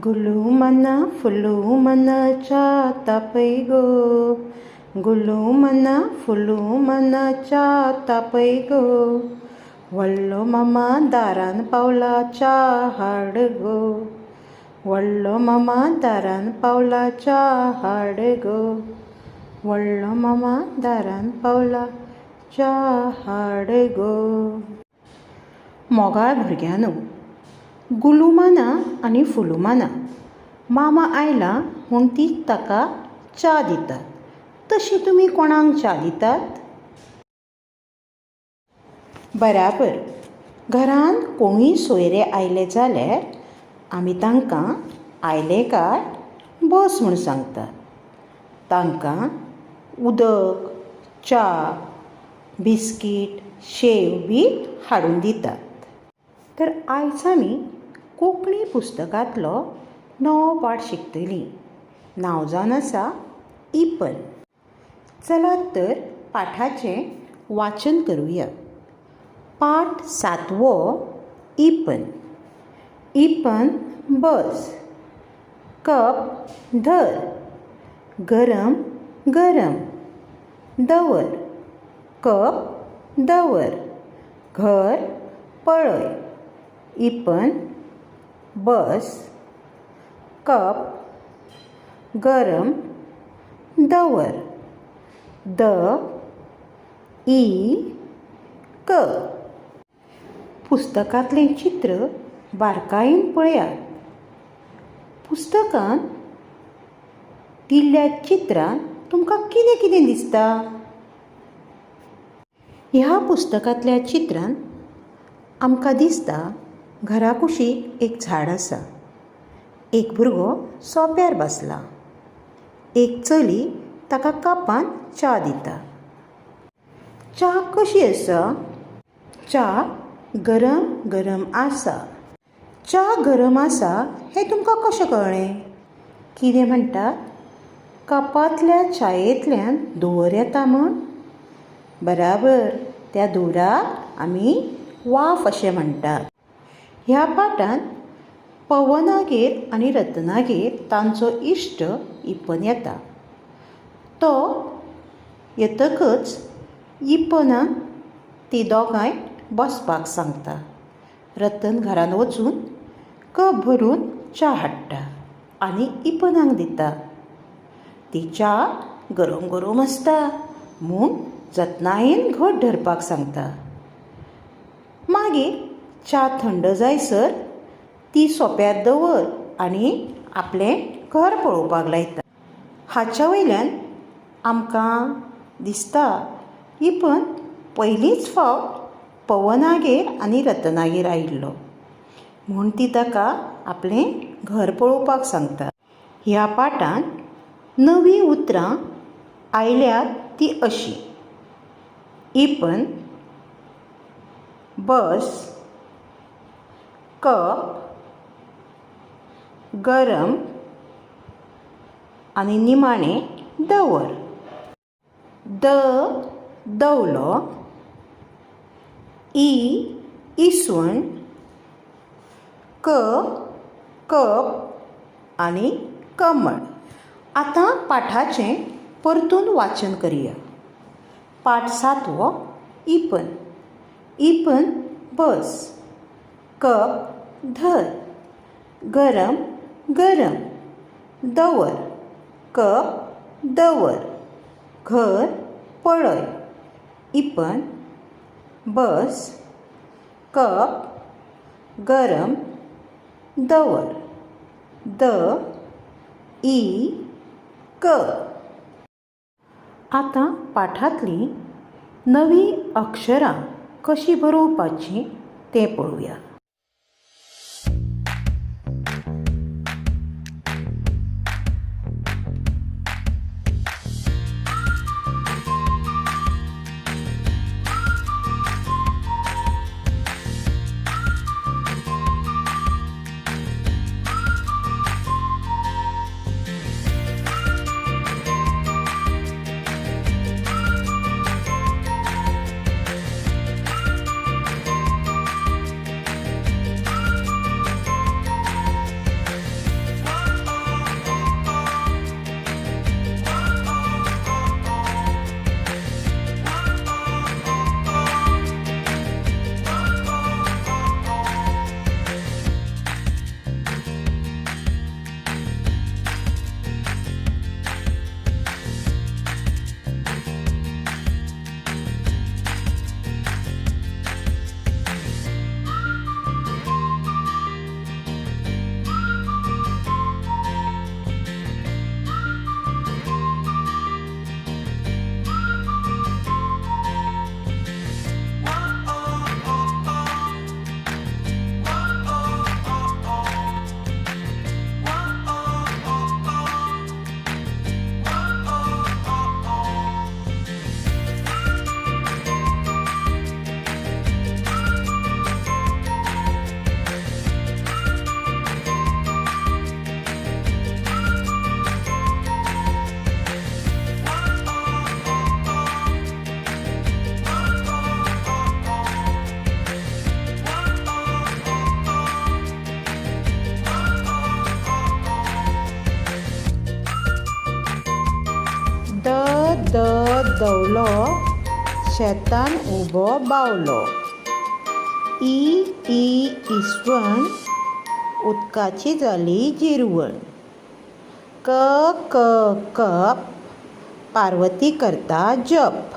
गुलू मना फुलू मना च्या तापय गो, गुलू मना फुलू मना च्या तापय गो, व्हडलो मामा दारान पावला च्या हाड गो, व्हडलो मामा दारान पावला च्या हाड गो, व्हडलो मामा दारान पावला च्या हाड गो. मोगाळ भुरग्यांनो, गुलूमाना आनी फुलूमाना मामा आयला म्हूण ती ताका च्या दितात. तशी तुमी कोणाक च्या दितात? बराबर, घरांत कोणूय सोयरे आयले जाल्यार आमी तांकां आयले काय बस म्हूण सांगतात. तांकां उदक, च्या, बिस्कीट, शेव बी हाडून दितात. तर आयज आमी कोंकणी पुस्तकांतलो नवो पाठ शिकतलीं. नांव जावन आसा इपन. चलात तर पाठाचें वाचन करुया. पाठ सातवो, इपन. इपन बस, कप धर, गरम गरम, दवर, कप दवर, घर पळय, इपन बस, कप गरम दवर, the ई क. पुस्तकांतलें चित्र बारकायेन पळयात. पुस्तकांत दिल्ल्या चित्रांत तुमकां कितें कितें दिसता? ह्या पुस्तकांतल्या चित्रांत आमकां दिसता घरा कुशीक एक झाड आसा. एक भुरगो सोप्यार बसला. एक चली ताका कपान च्या दिता. च्या कशी आसा? च्या गरम गरम आसा. च्या गरम आसा हें तुमकां कशें कळ्ळें? कितें म्हणटात? कपांतल्या च्यायेंतल्यान धुंवर येता म्हूण? बराबर, त्या धुंवराक आमी वाफ अशें म्हणटात. ह्या पाठांत पवनागेर आनी रतनागेर तांचो इश्ट इपन येता. तो येतकच इपनाक ती दोगांय बसपाक सांगता. रतन घरांत वचून कप भरून च्या हाडटा आनी इपनाक दिता. ती च्या गरम गरम आसता म्हूण जतनायेन घट धरपाक सांगता. मागीर च्या थंड जायसर ती सोप्यार दवर आनी आपलें घर पळोवपाक लायता. हाच्या वयल्यान आमकां दिसता इपन पयलींच फावट पवनागेर आनी रतनागेर आयिल्लो म्हूण ती ताका आपलें घर पळोवपाक सांगता. ह्या पाठांत नवीं उतरां आयल्यात तीं अशीं: इपन, बस, कप, गरम आनी निमाणें दवर. The दवलो, ई इसवण, क कप आनी कमळ. आतां पाठाचें परतून वाचन करया. पाठ सातवो, इपन. इपन बस, कप धर, गरम गरम, दवर, कप दवर, घर पळय, इपन बस, कप गरम दवर, the ई क. आतां पाठांतलीं नवीं अक्षरां कशीं बरोवपाचीं तें पळोवया. दवलो, शेतान उबो बावलो. ई ई इसवण, उदकाची जाली जिरवण. क क कप, पार्वती करता जप.